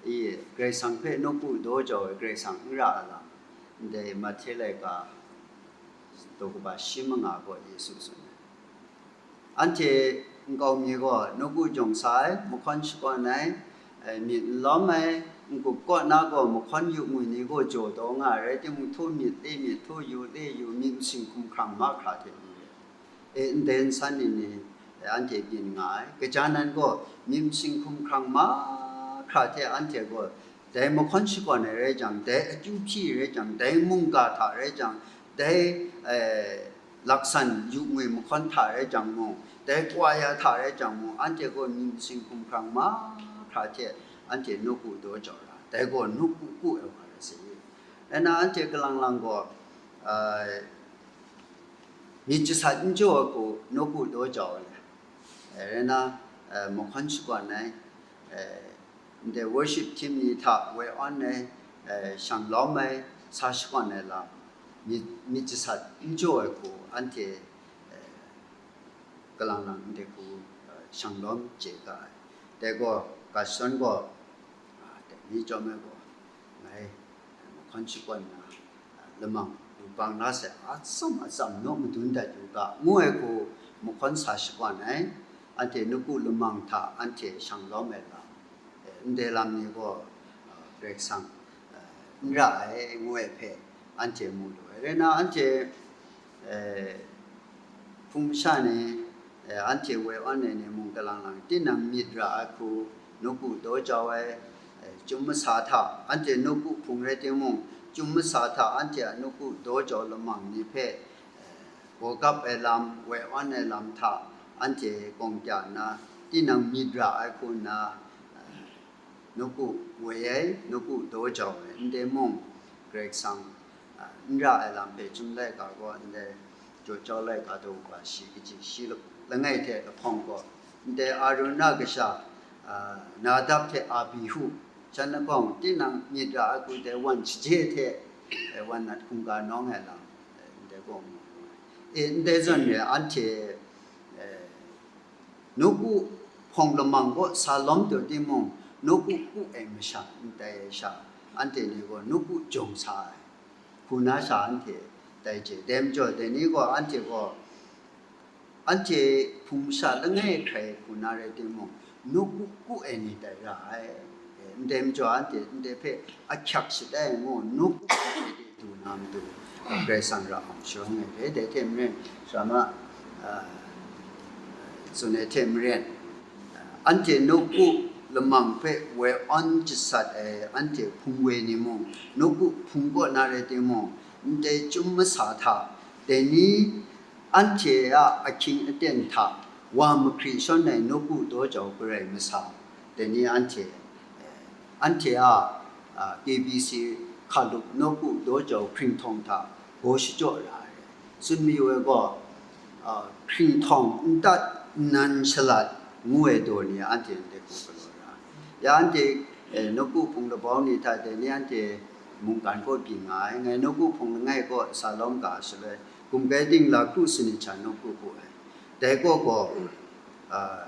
i, Karai Kasang hpe nawku daw jau ai Karai Kasang n ra ai lam, ndai Mahte laika daw kaba shi manga gaw Yesu tsun ai. Anhte nkau mi gaw nawku jawng sa ai, mahkawn shakawn ai, eh, myit n lawm ai, n-gup kaw na gaw mahkawn yu ngwi ni gaw jaw taw nga ai, rai timung, htu myit le myit, htu yu le yu, myit masin hkum hkrang mahkra hte lu ai. E, ndai nsan ni ni, e, anhte byin nga ai. Kaja nan gaw myit masin hkum hkrang ma hkra hte anhte gaw dai mahkawn shakawn ai rai jang, dai akyu hpyi rai jang, dai mungga hta rai jang, dai, eh, laksan yu ngwi mahkawn hta rai jang mung, dai kwaya hta rai jang mung, anhte gaw myit masing hkumhkrang mahkra hte anhte nawku daw jau ra, dai gaw nawku ku ai wa rai sa i. Rai nna anhte kalang lang gaw, eh, myit jasat n jaw ai hku nawku daw jau ai. Eh, rai nna, eh, mahkawn shakawn ai, eh, ndai worship team ni hta woi awn ai, eh, shang lawm ai, sa shakawn ai lam, myit, myit jasat n jaw ai hku anhte, eh, kalang lang ndai hku, eh, shang lawm chye ga ai. Dai gaw, ga shadawn gaw, ah, dai ni chyawm ai gaw, ngai, eh, mahkawn shakawn na, ah, lamang lubang la sai, atsam atsam naw madun dat yu ga, ngu ai hku mahkawn sa shakawn ai, anhte nawku lamang hta anhte shang lawm ai lam, eh, ndai lam ni gaw, ah, Karai Kasang, eh, n ra ai, ngu ai hpe anhte mu lu ai. Rai nna anhte, eh, hpung masha ni, eh, anhte woi awn ai ni mung kalang lang, tinang myit ra ai hku nawku daw jau ai, eh, chyum masa hta, anhte nawku hpung rai timung, chyum masa hta anhte a nawku daw jau lamang ni hpe, eh, gawgap ai lam, woi awn ai lam hta anhte kawng kya nna, tinang myit ra ai hku nna, eh, nawku woi ai, nawku daw jau ai, ndai mung, Karai Kasang, a, n ra ai lam hpe chyum laika gaw ndai jaw jau laika daw ga shi kaji shi la-, langai hte lahpawng gaw, ndai Arun a kasha, a, Nadab hte Abihu, shan lahkawng, tinang myit ra ai hku dai wan shaje hte, e, wan nat hkungga nawng ai lam, e, ndai gaw mu ai. E, ndai zawn re, anhte, e, nawku hpawng lamang kaw sa lawm taw timung, nawku ku ai masha n tai ai sha, anhte ni gaw nawku jawng sa ai, hku na sha anhte tai chye. Dai majaw, dai ni gaw anhte gaw, anhte hpung masha langai hkrai hku na rai timung, nawku ku ai ni tai ra ai. Ndai majaw, anhte ndai hpe ahkyak shatai ngu, nawku ku ai de du na matu, Karai Kasang ra hkawm sharawng ai hpe, dai hte maren, sara ma, a, tsun ai hte maren, anhte nawku lamang hpe woi awn jasat ai anhte hpung woi ni mung, nawku hpung kaw na rai timung, ndai chyum masa hta, dai ni anhte a ahkying aten hta wa mahkri shawn ai nawku daw jau garai masa, dai ni anhte, eh, anhte a, a, K B C hkalup nawku daw jau hkringhtawng hta gaw shachyaw ra ai. Tsun mayu ai gaw, a, hkringhtawng n tat, nnan shalat ngu ai daw ni anhte ndai hku galaw ra ai. Ya anhte, eh, nawku hpung labau ni hta dai ni anhte mungkan kaw byin nga ai, ngai nawku hpung langai kaw sa lawm ga shaloi, gumkai ting la kru sanit sha nawku ku ai. Dai kaw gaw, a,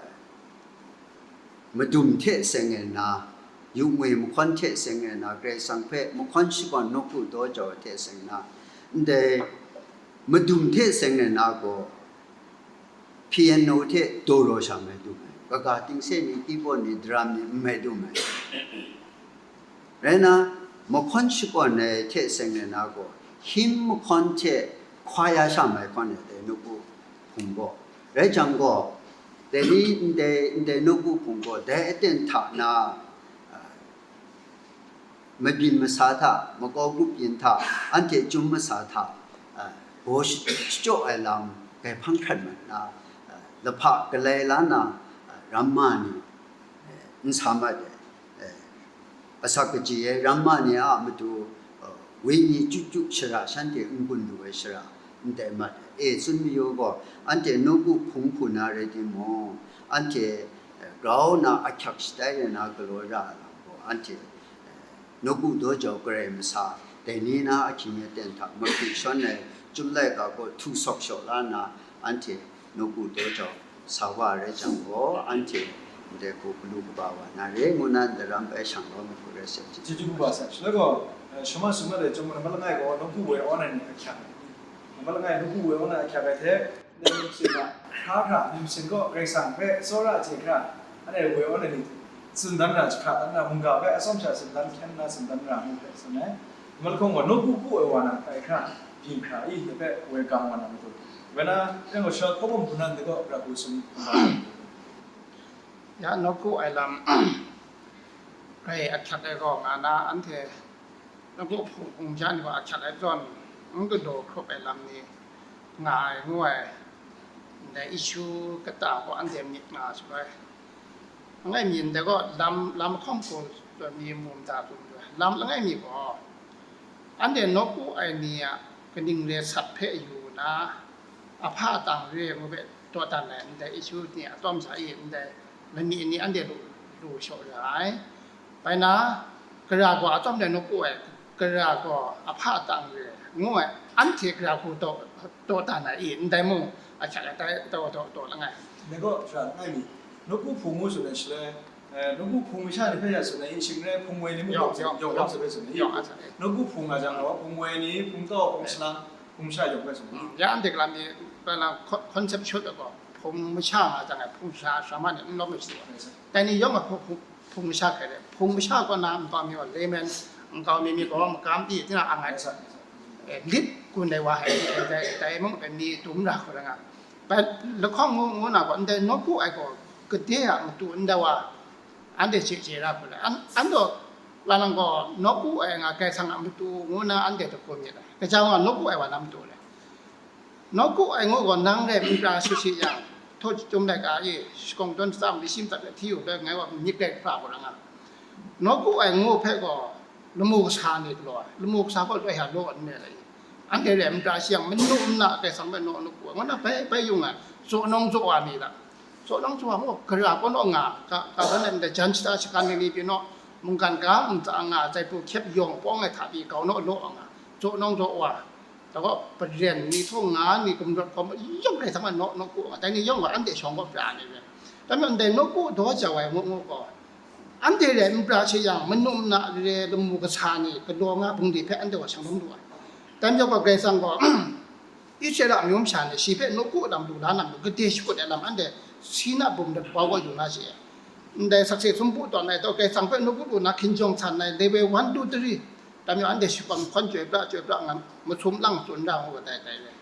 madum hte seng ai na, yu ngwi mahkawn hte seng ai na, Karai Kasang hpe mahkawn shakawn nawku daw jau ai hte seng na, ndai madum hte seng ai na gaw, piano hte daw raw sha mai dum ai, kaga tingse ni, keyboard ni, drum ni n mai dum ai. Rai nna, mahkawn shakawn ai hte seng ai na gaw, hymn mahkawn hte hkwa ya sha mai hkawn ai dai nawku hpung gaw. Rai jang gaw, dai ni ndai, ndai nawku hpung gaw, dai aten hta na, a, mabyin masa hta, makau grup yin hta, anhte chyum masa hta, a, gaw sh-, shachyaw ai lam, kai hpang hkrat mat nna, a, lahpa galai la na, a, ramma ni, e, n sa mat ai, e, asak kaji ai ramma ni a matu, e, wenyi chyu chyu shara shanhte n gun lu ai shara n tai mat ai. E, tsun mayu gaw, anhte nawku hpung hku na rai timung, anhte, e, grau na ahkyak shatai rai na galaw ra ai lam gaw, anhte, e, nawku daw jau garai masa, dai ni na ahkying aten hta mahkri shawn ai, chyum laika gaw htu sawk shaw la nna, anhte nawku daw jau sa wa ai rai jang gaw, anhte ndai hku galu kaba wa na re, ngu na ndaram bai shang lawm ai hku rai sa ai. Chyeju kaba sa, shaloi gaw, eh, Shawma Sumna de chyawm nambat langai gaw nawku woi awn ai ni ahkyak ai. Nambat langai nawku woi awn ai ahkyak ai hte, Myit sin a hkra hkra, myit sin gaw Karai Kasang hpe tsawra chye hkra, anhte woi awn ai ni tsun dan ra jahkra dan ra, mungga hpe atsawm sha tsun dan hkyen nna tsun dan ra ngu hpe tsun ai. Malahkawng gaw nawku ku ai wa na hkai hkra, byin hkra i, dai hpe woi gang wa na matu. Rai nna, Ken gaw sha hkawbawm hku nan dai gaw, ra hku sum hku nga ai. Ya, nawku ai lam, Grai ahkyak ai gaw nga na, anhte nawku hpung hpung sha ni gaw ahkyak ai zawn, n galaw hkrup ai lam ni nga ai ngu ai, ndai issue kata gaw anhte myit nga shaloi, langai mi ndai gaw lam, lam hkawng hku zawn ni mu mada tsun ai. Lam langai mi gaw, anhte nawku ai ni a kaning re sat hpe yu na, ahpa tang re ngu hpe dawdan ai ndai issue ni a tawm sa i, ndai lami ni anhte lu, lu shaw ra ai. Bai na, gara gaw a tawm de nawku ai, gara gaw ahpa tang re ngu ai, anhte gara hku taw, taw dan ai i, ndai mung ahkyak ai tai, taw, taw, taw langai. Ndai gaw, sha, langai mi, nawku hpung ngu tsun ai shaloi, eh, nawku hpung masha ni hpe ya tsun ai, i shing rai hpung woi ni mung yawng, yawng, yawng, yawng, sa hpe tsun ai, yawng, a sa ai. Nawku hpung nga jang gaw, hpung woi ni, hpung taw, hpung salang, hpung masha yawng hpe tsun ai. Ya, anhte galam ni, galam con-, concept shut ai gaw, hpung masha nga jang ai, hpung sha, sha ma ni, n lawm ai shi. Yes, sir. Dai ni yawng a hpung, hpung, hpung masha hkrai re. Hpung masha kaw na nkau mi gaw layman, nkau mi mi gaw makam di, tinang ang ai, eh, lit gun ai wa hai, dai, dai mung dai mi dum ra hkau ra nga. Bai lahkawng ngu, ngu na gaw, ndai nawku ai gaw, gade a matu ndai wa, anhte chye, chye ra hkau ra. An, an gaw, lang lang gaw, nawku ai nga Karai Kasang a matu ngu na anhte hta hkum myit ai. Kaja wa nawku ai wa na matu re. Nawku ai ngu gaw nang rai npra sut shi yang, htaw chyum laika e, shakawn dawn shata, myit shi madat hte hti yu, dai ngai gaw myit rai hkra gaw ra nga. Nawku ai ngu hpe gaw, lamu kasa ni galaw ai, lamu kasa gaw loi hta law n re ai. Anhte rai npra shi yang, manu nna Karai Kasang hpe naw nawku ai, ngu na bai, bai yung ai, tsaw nawng tsaw wa mi la. Tsaw nawng tsaw wa mung, gara kaw naw nga, ka, ka dan ai ndai jan shata shagan ai ni pyi naw, mungkan ga ntsa nga, zaipru hkyep yawng pawng ai hta pyi kau naw law nga, tsaw nawng tsaw wa, da gaw, paren ni htaw nga ni gumrawt gaw mayawng rai hta ma naw, nawku nga, dai ni yawng gaw anhte shawng gaw pra ni re. Dai majaw ndai nawku daw jau ai ngu ngu gaw, anhte rai npra shi yang, manu nna re lamu kasa ni galaw nga bungli hpe anhte gaw shang lawm lu ai. Dai majaw gaw Karai Kasang gaw, Israela amyu masha ni shi hpe nawku lam lu la na matu, gade shakut ai lam anhte Sina bum de bau gaw yu na she. Ndai sakse sumpu tawn ai tau, Karai Kasang hpe nawku lu na hkinjawng san ai, Levi one, two, three, dai majaw anhte shakawm hkawn chyoi pra, chyoi pra nna, masum lang tsun ra ngu ai dai, dai re.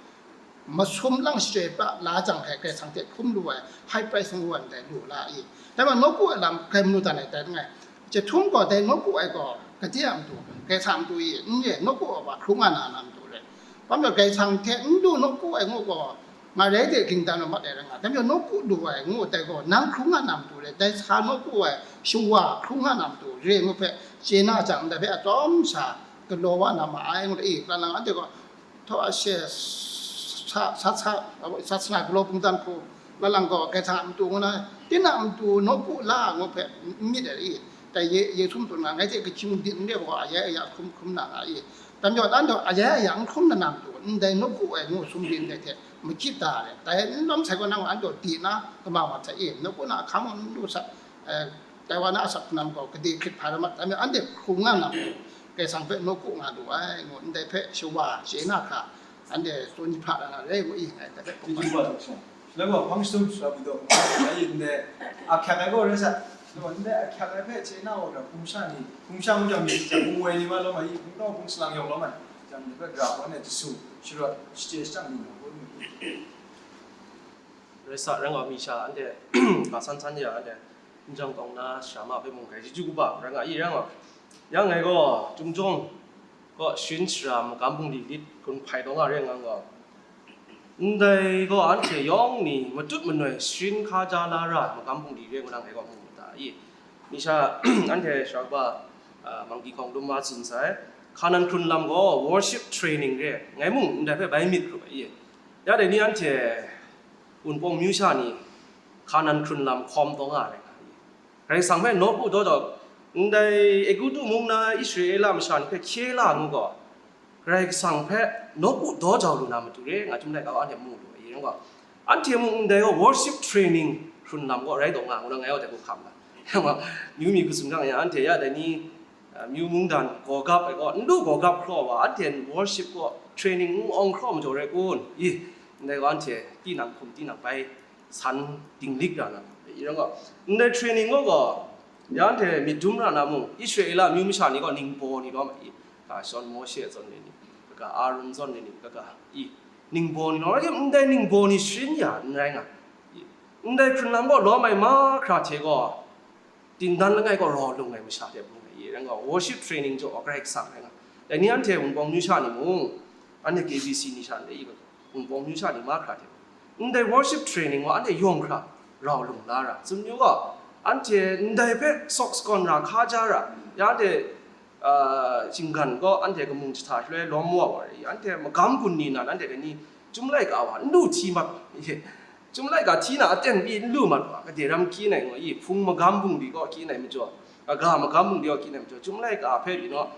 Masum lang shachyoi pra la jang hkai, Karai Kasang hte hkrum lu ai, high price ngu ai ndai lu la i. Dai majaw nawku ai lam grai manu dan ai dai langai. Chyahtum gaw dai nawku ai gaw, gade a matu, Karai Kasang a matu i, n re, nawku ai wa hkrum nga na, na matu re. Hpa majaw Karai Kasang hte n lu nawku ai ngu gaw, nga rai de, ging dan wa mat ai rai nga. Dai majaw nawku lu ai ngu dai gaw, nang hkrum nga na matu re, dai sa nawku ai shawa hkrum nga na matu re ngu hpe, chye na jang, ndai hpe atsawm sha galaw wa na ma ai ngu ai, lang lang anhte gaw, htaw a she sa, sa, sa, sasana galaw mungdan hku, lang lang gaw Karai Kasang a matu ngu na, tinang a matu nawku la ngu hpe n myit ai i, dai Ye-, Yesu matu na ngai hte kaching di n re gaw, ayai aya hkrum hkrum na nga i, dai majaw anhte ayai aya n hkrum na, na matu ndai nawku ai ngu sumri ndai hte machyi da ai, dai n lawm sai gaw nang anhte di na kama mat sai i, nawku na ahkang n lu sat, eh, Taiwan na asak hpunam gaw gade hkrit hpa rai mat, dai majaw anhte hkrum nga na matu, Karai Kasang hpe nawku nga lu ai ngu, ndai hpe shawa chye na hkra, anhte tsun hpra na rai ngu i, ngai dai hpe hpung Shaloi gaw, hpang shatum sara bwi daw hpung sha ai, ndai ahkyak ai gaw rai sa. Shaloi gaw, ndai ahkyak ai hpe chye na wa hkra, hpung sha ni, hpung sha ngu jang mi, hpung woi ni ma lawm ai, hpung tau hpung salang yawng lawm ai, jang ni hpe gara hkawn e, jasu, sharawt, shachye shajang lu na, hpung Rai sa, rai nga mi sha, anhte ga san san ya, anhte n jang kawng na sara ma hpe mung, grai chyeju kaba rai nga i, rai nga. Ya ngai gaw, Chyum Jawng gaw sharin sara magam bungli lit gun hpai taw nga re nga gaw, ndai gaw anhte yawng ni matut manoi sharin hkaja la ra ai magam bungli re ngu na ngai gaw mu mu ta i? Mi sha, anhte sara kaba, a, Mangki Hkawng Lum wa tsun sai, Hkanan hkrun lam gaw worship training re, ngai mung ndai hpe bai myit hkrup ai i? Ya dai ni anhte Wunpawng myu sha ni Hkanan hkrun lam hkawm taw nga ai rai nga i? Karai Kasang hpe nawku daw jau, ndai Egutu mung na Israela masha ni hpe hkye la ngu gaw, Karai Kasang hpe nawku daw jau lu na matu re, nga chyum laika gaw anhte mu lu ai, rai gaw, anhte mung ndai gaw worship training hkrun lam gaw rai taw nga, ngu na ngai gaw dai hku hkam la. Yang gaw, myu mi hku tsun hkang yang, anhte ya dai ni, a, myu mungdan gaw gap ai gaw, n lu gaw gap hkraw wa, anhte worship gaw training n awng hkraw majaw rai kun? I, ndai gaw anhte tinang hkum tinang bai san dinglik ra na, i rai gaw, ndai training gaw gaw, ya anhte myit dum ra na mung, Israela amyu masha ni gaw ningbaw ni lawm ai, a, Shawn Mawshe zawn ai ni, kaga Aron zawn ai ni, kaga i, ningbaw ni lawm ai, ndai ningbaw ni sharin ya n rai nga, i, ndai hkrun lam gaw lawm ai mahkra hte gaw, dingdan langai gaw rau lung ai masha hte bung ai, i rai nga, worship training jaw Karai Kasang rai nga. Dai ni anhte Wunpawng myu sha ni mung, anhte K B C ni sha ndai i, Wunpawng myu sha ni mahkra hte, ndai worship training wa anhte yawng hkra rau lung la ra. Tsun yu gaw, anhte ndai hpe sawk sakawn ra hka ja ra, ya anhte, ah, shinggan gaw anhte kamung jahta shaloi lawm wa wa rai, anhte magam gun ni nan anhte dai ni chyum laika wa n lu hti mat wa, i, chyum laika hti na aten pyi n lu mat wa, gade ram hkyi nai ngu i, hpung magam bungli gaw hkyi nai majaw, aga magam bungli gaw hkyi nai majaw, chyum laika hpe pyi naw,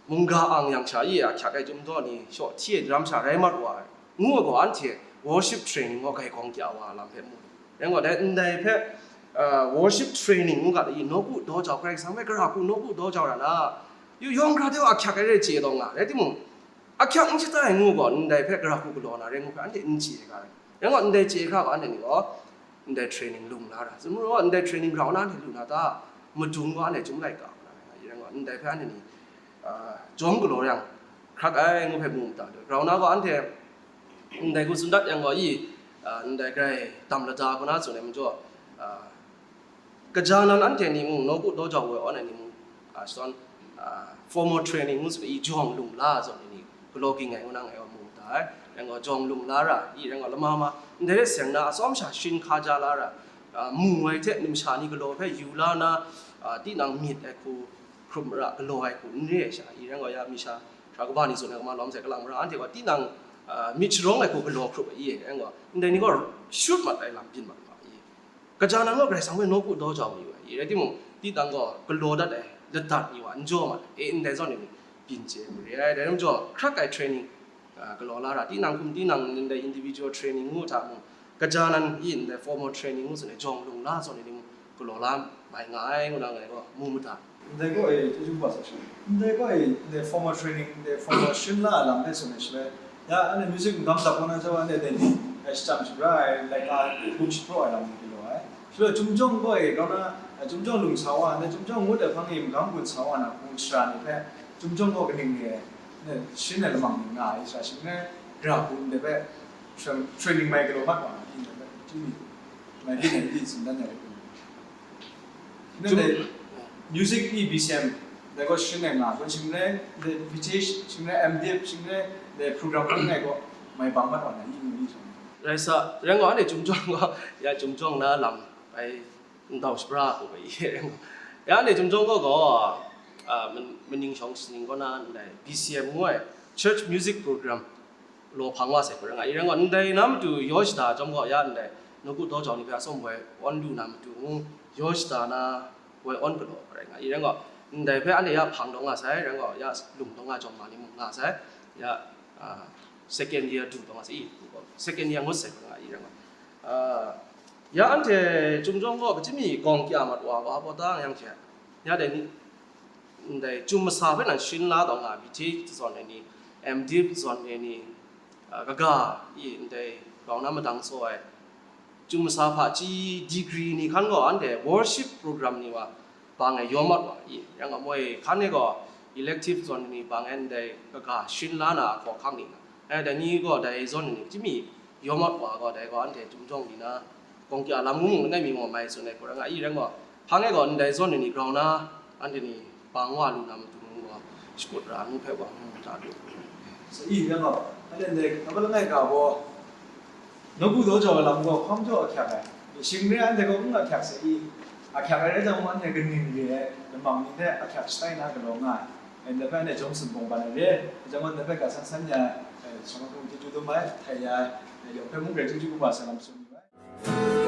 mungga ang yang sha i, ahkyak ai chyum daw ni shaw hti ai daram sha rai mat wa ai, ngu ai gaw anhte worship training gaw grai gawng kya wa lam hpe mu. Rai gaw, dai ndai hpe, ah, worship training ngu ga i, nawku daw jau, Karai Kasang hpe gara hku nawku daw jau ra na, yu yawng hkra de wa ahkyak ai rai chye taw nga, rai timung, ahkyak n shata ai ngu gaw, ndai hpe gara hku galaw na rai ngu hpe anhte n chye ga ai. Rai gaw, ndai chye hkra gaw, anhte ni gaw ndai training lung la ra. Tsun mu gaw, ndai training grau na anhte lu na ta? Madung gaw anhte chyum laika na rai nga, i rai gaw, ndai hpe anhte ni, ah, jawm galaw yang, hkrak ai ngu hpe mu mata, grau na gaw anhte ndai hku tsun dat yang gaw, i, ah, ndai grai dam lada hku na tsun ai majaw, ah, kaja nan anhte ni mung, nawku daw jau woi awn ai ni mung, a, shadawn, a, formal training ngu tsun ai, i jawng lung la zawn ai ni galaw ging ai ngu na ngai wa mu da ai. Rai gaw, jawng lung la ra, i rai gaw, lama ma ndai rai seng na atsawm sha shin hka ja la ra, a, mu ai hte numsha ni galaw hpe yu la na, a, tinang myit ai hku hkrup mara, galaw ai hku n re ai sha, i rai gaw, ya mi sha hkra kaba ni tsun ai hkama lawm sai kalang mara, anhte gaw tinang, a, myit sharawng ai hku galaw hkrup ai, i rai gaw, ndai ni gaw shut mat ai lam byin mat nga, i. Kaja nan gaw Karai Kasang hpe nawku daw jau mayu ai, i rai timung, tinang gaw galaw dat ai ladat ni wa n jaw mat ai, e, ndai zawn ni byin chye ai hku re ai. Dai lam jaw, hkrak ai training, a, galaw la ra, tinang hkum tinang ndai individual training ngu hta mung, kaja nan i ndai formal training ngu tsun ai jawng lung la zawn ni mung galaw la mai nga ai ngu na ngai gaw mu mada. Ndai gaw e, chyeju kaba sa shi. Ndai gaw e, ndai formal training, ndai formal shin la ai lam hpe tsun ai shaloi, ya, anhte music n gam dap kau na jau, anhte dai ni, e, shachyam shabra ai, laika hkum shapraw ai lam ni galaw ai. Shaloi, Chyum Jawng gaw e, grau na, e, Chyum Jawng lung sa wa, ndai Chyum Jawng ngut ai hpang e magam gun sa wa na, hpung shara ni hpe, Chyum Jawng gaw kaning re ai, ndai shin ai lamang ni nga ai, sara shing rai, gara hku ndai hpe, tra-, training mai galaw mat wa na, ndai hpe, chyum ni, mai byin ai, byin tsun dan ai hpe. Nang dai music ni B C M, dai gaw shing ai nga, gaw shing rai, dai V T H shing rai, M Div shing rai, dai program hpang ai gaw mai bang mat wa na, i mu i shing. Rai sa, rai gaw, anhte Chyum Jawng gaw, ya Chyum Jawng na lam bai ndau shabra hku bai, ya anhte Chyum Jawng gaw gaw, a, man-, maning shawng shaning kaw na ndai B C M ngu ai church music program, law hpang wa sai hku rai nga, i rai gaw, ndai na matu yaw shada chyawm gaw, ya ndai nawku daw jau ni hpe atsawm woi awn lu na matu ngu yaw shada na woi awn galaw hku rai nga, i rai gaw, ndai hpe anhte ya hpang taw nga sai, rai gaw, ya lung taw nga jawm ma ni mung nga sai, ya, a, second year du taw nga sai, i, second year ngut sai hku rai nga, i rai gaw, a, ya anhte Chyum Jawng gaw, kachyimi gawng kya mat wa, wa baw ta yang hte, ya dai ni, ndai Chyum masa hpe nan shin la taw nga, B T H zawn ai ni, M Div zawn ai ni, a, kaga, i, ndai grau na madang tsaw ai, Chyum masa hpaji degree ni hkan gaw anhte worship program ni wa bang e yawm mat wa, i, yang a moi hkan e gaw elective zawn ni bang e ndai kaga shin la na a hkawhkam ni na, e, dai ni gaw dai zawn ni chyami yawm mat wa gaw, dai gaw anhte Chyum Jawng ni na gawng kya lam ngu mung langai mi gaw mai tsun ai hku rai nga, i rai gaw, hpang e gaw ndai zawn ni grau na anhte ni bang wa lu na matu mung gaw, shakut ra ngu hpe wa ngu da lu. Sa i rai gaw, anhte ndai kaba langai ga gaw, nawku daw jau ai lam gaw hpang jaw ahkyak ai, shing re anhte gaw n ahkyak sa i, ahkyak ai rai jang mung, anhte kaning re ai lamang ni hpe ahkyak shatai na galaw nga ai, ndai hpe anhte jawm sumhpawng ban ai re, jang gaw ndai hpe ga san san ya ai, shawng hkrum chyeju dum ai, htai ya ai, yawng hpe mung grai chyeju kaba salam tsun yu ai.